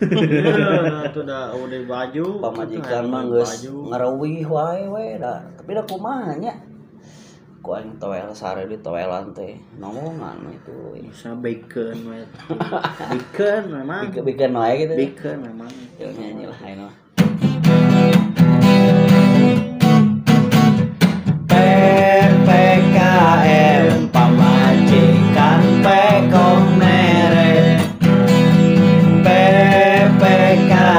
Iya, tuh dah udah baju. Pamajikan mah geus ngareuwih wae we da. Tapi da kumaha nya? Ku aing toel sare di toelan teh nongongan itu. Bisa bacon we. Bacon memang. Bacon wae gitu. Bacon memang. Ya nyanyi lah aing mah. PPKM pamajikan pekok mere. PPKM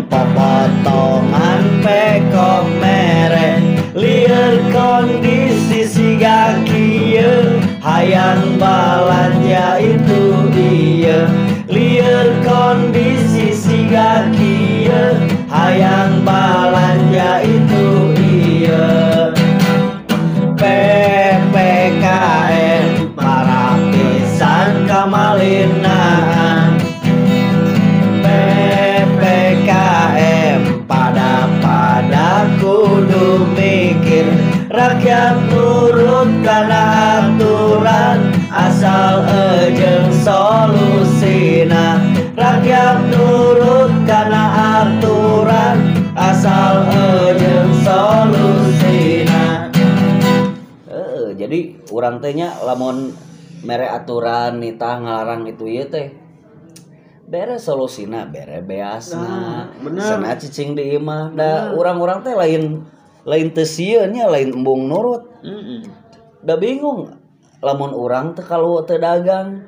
popotongan pekok mere. Lieur kondisi siga kieu hayang balanja itu ieu. Lieur kondisi siga kieu hayang balanja itu ieu. PPKM para pisan kamalinaan. PPKM pada kudu mikir rakyat nurut kana aturan asal ejeng solusina. Rakyat nurut kana aturan asal ejeng solusina. Jadi urang teh nya lamun mere aturan nitah ngalarang itu ieu teh bere solusina, bere beasna, sana cicing di imah. Da urang-urang teh lain teu sieun nya, lain embung nurut. Da bingung lamun urang teh kalau teu dagang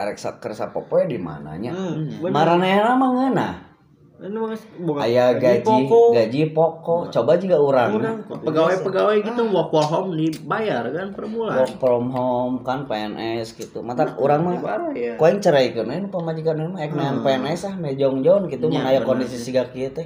arek saker sapopoe di mana nya. Maranehna mah ngeunah. Aya gaji pokok. Coba juga urang pegawai-pegawai gitu work from home dibayar kan per bulan. Work from home kan PNS gitu. Mata urang mah ku aing ceraikeun we pamajikan mah ek nean PNS ah mejongjon gitu mun aya kondisi siga kieu teh.